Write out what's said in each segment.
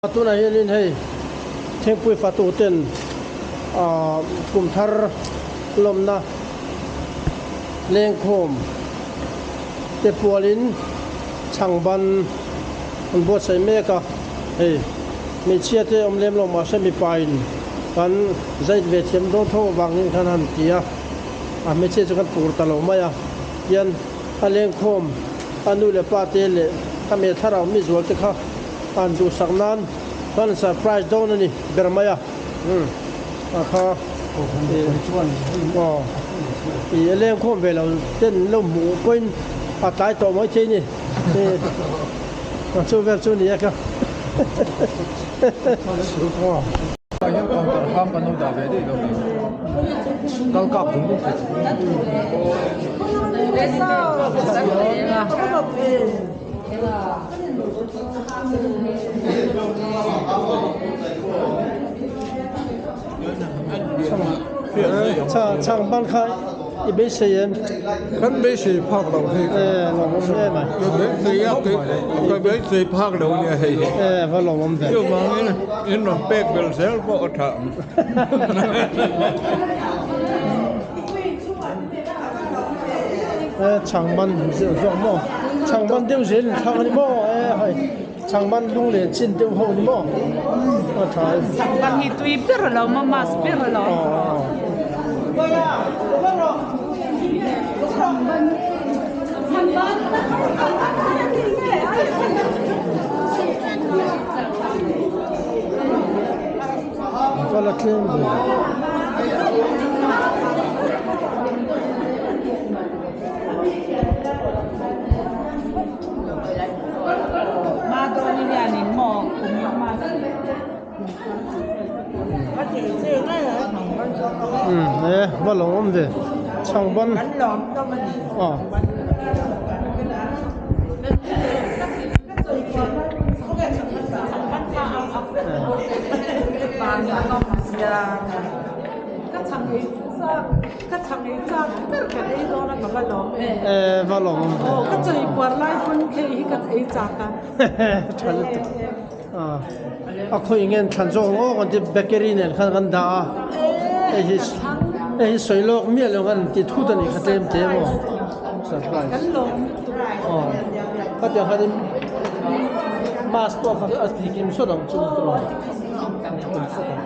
Tunah hianin hei thingpui fatu ten ah kum thar lawmna lengkhawm te pualin chhangban an buatsaih mek a, hei hmeichhia te awm lem lo mahse mipa in kan zait ve thiam dawn tho avangin khan han ti a, a hmeichhia chu kan pur ta lo mai a, tian a lengkhawm a nu leh pa te leh a hmel thlarau mi zual te kha. An duhsak nan kan surprise dawn a ni ber mai a, umm a kha aw ih a leng khawm ve lo ten lo hmuh pawhin a tlai tawh mai thei a ni a chu vel chu a ni a ka aw. Chhang ban kha i beisei em? Kan beisei phak lo hei ka. E lawmawm hle mai. Ka beisei a ka beisei phak lo nia hei hi. E va lawmawm ve. Chuvangin in rawn pek belh zel pawh a tha ang. E chhang ban zeuh zawk maw chhang ban deuh zel in thlak a ni maw e hei chhang ban lung leh chin deuh ho a ni maw a tha e. Chhang ban hi tui ber a lo maw mask ber a lo. Ka la tlem ve. Umm e va lo awm ve chhang ban aw. E va lawm awm ve tha lutuk a khawi nge an thlan zawk ang aw kan ti bakery nen khan kan dah a hei hi hei hi sawi lawk miah lo khan ti thut a nih kha tlem tlem aw surprise aw khatiang khanin mask pawh kha a ti kim sawt ang chu tiraw a ti kim sawt ang.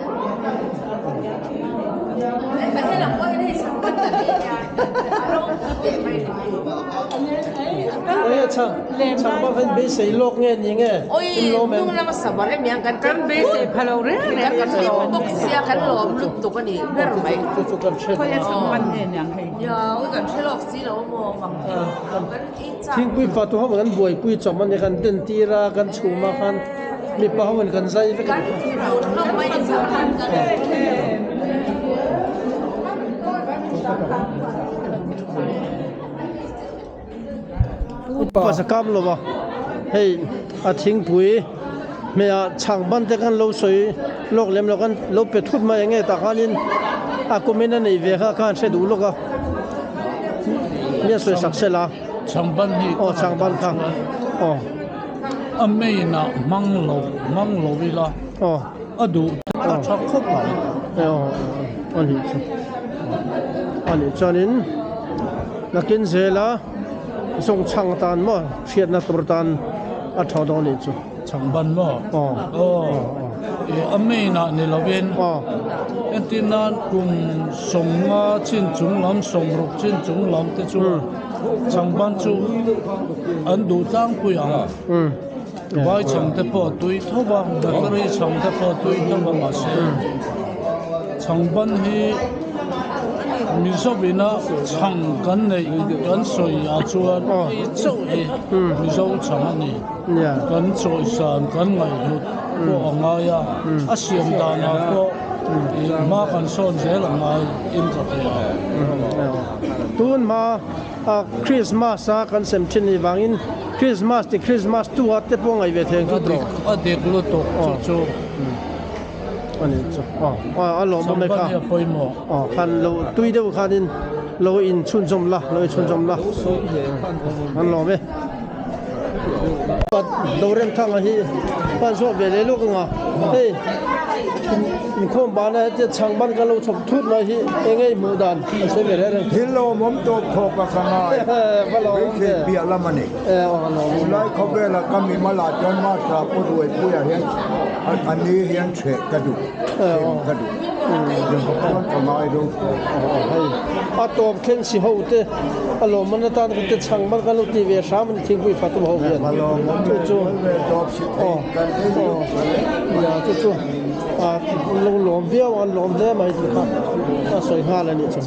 Enge chhang chhang bak hian beisei lawk nge ni nge in lawm em? Chu chu kan hre Thingpui fatu ho kan buaipui chawm a ni kan den tir a kan chhum a khan mipa ho in kan zai vek a ni. Upa zakam lo va hei a thingpui hmeiah chhang ban te khan lo sawi lawk lem lo khan lo pe thut mai enge tah khanin a comment a neih ve kha khan hre duh lawk a nia sawi sak sela chhang ban hi aw chhang ban kha aw a main ah hmang lo hmang lo ila aw a duh a tha khawp ang aw a nih chu a nih chuanin nakin zela zawng chhang tan maw hriatna tur tan a tha dawn a nih chu. Chhang ban maw? Aw. Aw. A main ah ni lovin Aw. Entir nan kum sawmnga chin chung lam sawmruk chin chung lam te chu chhang ban chu an duh tlangpui ang. Vai chhang te pawh a tui tho va, bakery chhang te pawh a tui tho va mahse chhang ban hi Mizo ina chhang kan neih kan sawi ah chuan hei chauh hi Mizo chhang a ni. Kan chawisan kan ngaihhlut pawh a ngai a, a siam danah pawh hma kan sawn zel a ngai in ka hria. Tun hma Christmas a kan sem thin ni vangin Christmas ti Christmas tu a te pawh ngaih ve thei ang chu tawh. A dik lutuk chu chu. A ni chu a lawmawm e kha. Pawimawh. Khan lo tui deuh khanin lo in chhunzawm la lo in chhunzawm la an lawm e. Doremthanga hi Kan zawh ve leh lawk anga hei inkhawm bana hetia chhang ban kan lo chhawp thut mai hi eng nge i hmuh dan an sawi ve reng reng. Thil lawmawm tawp khawp a ka ngai, beisei piah lam a ni. Tunlai khawvela ka mimal ah chuan Master Pu Ruaipuia hian a ni hian chheh ka duh, chhem ka duh. Chuan ka ngai ropui. Hei a tawp thleng si ho te a lawmman atan kan te chhang man kan lo ti ve hram a ni thingpui fa tum ho hian chu chu aw aw chu chu an lo lawm viau an lawm hle mai tih kha a sawi nghal a nih chu.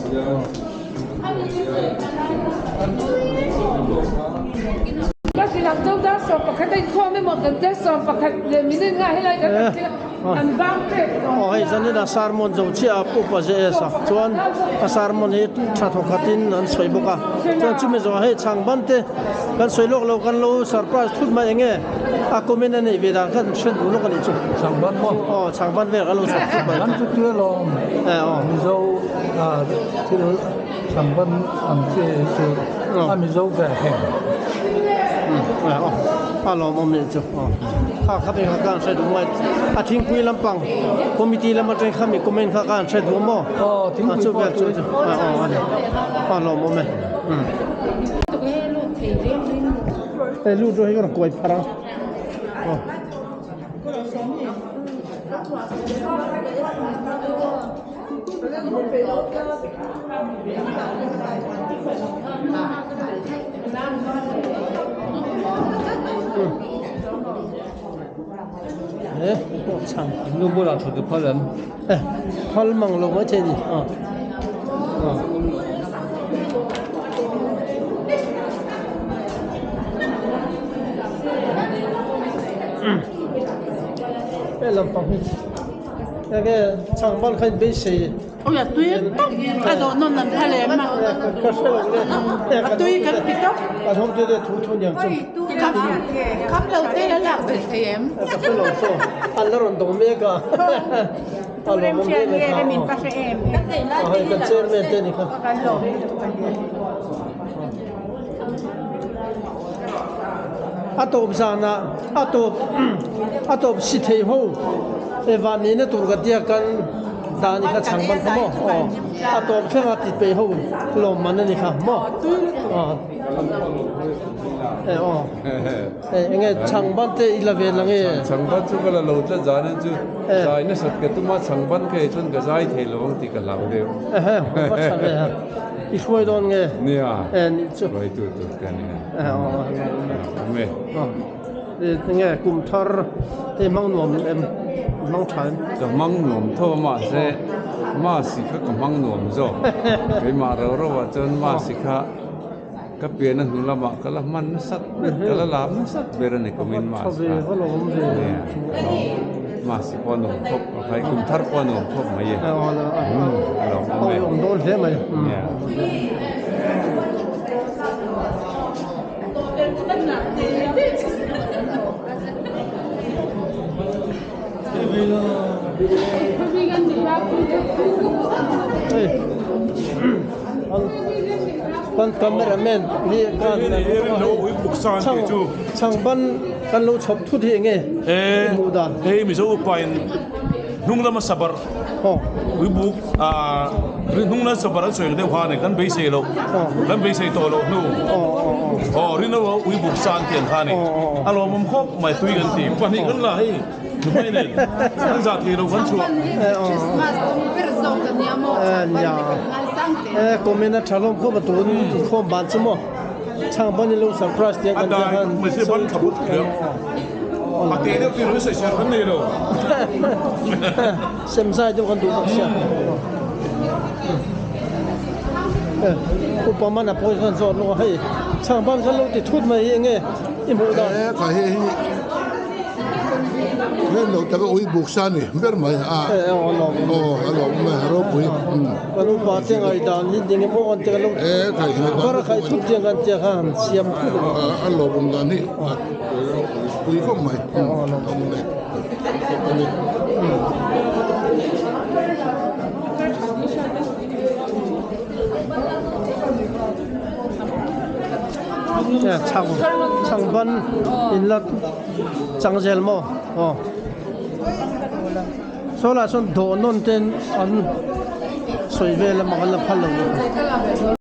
Ka hrilh ang chauh dar 11 a inkhawm emaw kan tia 11 leh minute nga helai kan han thleng a. An bang pek dawn Aw hei zanin a sermon zo chiah a Pupa JS a chuan a sermon hi tha thawk khatin an sawi bawk a chuan chumi zawhah hei chhang ban te kan sawi lawk lo kan lo surprise thut mai enge a comment a neih ve dan kha kan hre duh lawk a nih chu Chhang ban maw? Aw chhang ban vel kan lo chhawp thut mai An chu tia lawm aw Mizo thil chhang ban ang chi chu a Mizo ve heng. A lawmawm nih chu aw. Kha kha beng kha ka han hre duh mai. A thingpui lampang committee lam atang kha mi comment kha ka han hre duh maw? Aw thingpui pawh chu aw a ni. A lawmawm e. Hei lut rawh hi ka rawn kuai phar ang. Aw. Nu bulah thut ka phal em? Phal mang lo mai thei ni. He lampang hi. Enge chhang ban kha in beisei. Ui a tui tawp a dawh nawn an phal em a. Ka hre lo le. A tui kan ti tawp. A thawm te te thu thu niang chu. Kham kham lo te la lak belh thei em. Ka hre lo chaw an la rawn dawng mek a. A lawmawm hle mai kha aw. Hei kan chairman te ni kha. A tawp zanah a tawp a tawp si thei ho e van nihna tur ka tia kan dan i kha chhang ban kha maw aw a tawp thleng a ti peih ho lawm man a ni kha maw aw e aw e enge chhang ban te i la ve la nge chhang ban chu ka la lo tlat zan in chu zai nasat ka tum a chhang ban ka ei chuan ka zai thei lo ang tih ka hlau deuh ehe va tha ve ha. I hruai dawn nge? Nia. E nih chu. Hruai tu tur ka nia. E aw aw. Awm e. Aw. E tinge kum thar te hmang nuam em? Hmang tha em? Ka hmang nuam tho a mahse Masi kha ka hmang nuam zawk. Keimah rau rau ah chuan Masi kha ka pian a hnu lamah ka la hman nasat ber, ka la lam nasat ber a ni kumin Masi kha. Nia. Masi pawh a nuam khawp a khai, kum thar pawh a nuam khawp mai e. A lawmawm e. Awm dawn hle mai. Nia. Hei kan cameraman hi kan chhang chhang ban kan lo chhawp thut hi enge i hmuh dan. Hei Mizo upain hnung lama sabar ui buk hnung lama sabar an sawi ang deuh kha ni kan beisei loh kan beisei tawh loh hnu aw rin lo ui buk san tih ang kha ni a lawmawm khawp mai tui kan ti pahnih kan la hei nuhmai nen kan zah thei lo kan chhuah. Comment a tha hlawm khawp a tun inkhawm ban chu maw. Chhang ban in lo surprise tiang kan tia khan. Mai se ban tha bawk hle. A te deuh ti lo sawi ser kan nei lo. Sem zai deuh kan duh bawk sia. Upa man a pawi khan zawt lawk a hei chhang ban khan lo ti thut mai hi enge i hmuh dan. E kha hei hi Len lo taka ui buk sa ni ber mai a. E aw a lawm. Aw a lawm mai a ropui. Kan upa te ngai dan hi ding emaw kan tia lo. E khai ngai dan. Var khai thut tiang kan tia kha han siam thut a. A lawmawm dan hi a pui khawp mai. E aw a lawmawm mai. Chhang chhang ban in la chang zel maw aw saw lah sawn dawh nawn ten an sawi vel a mak an la phal lo.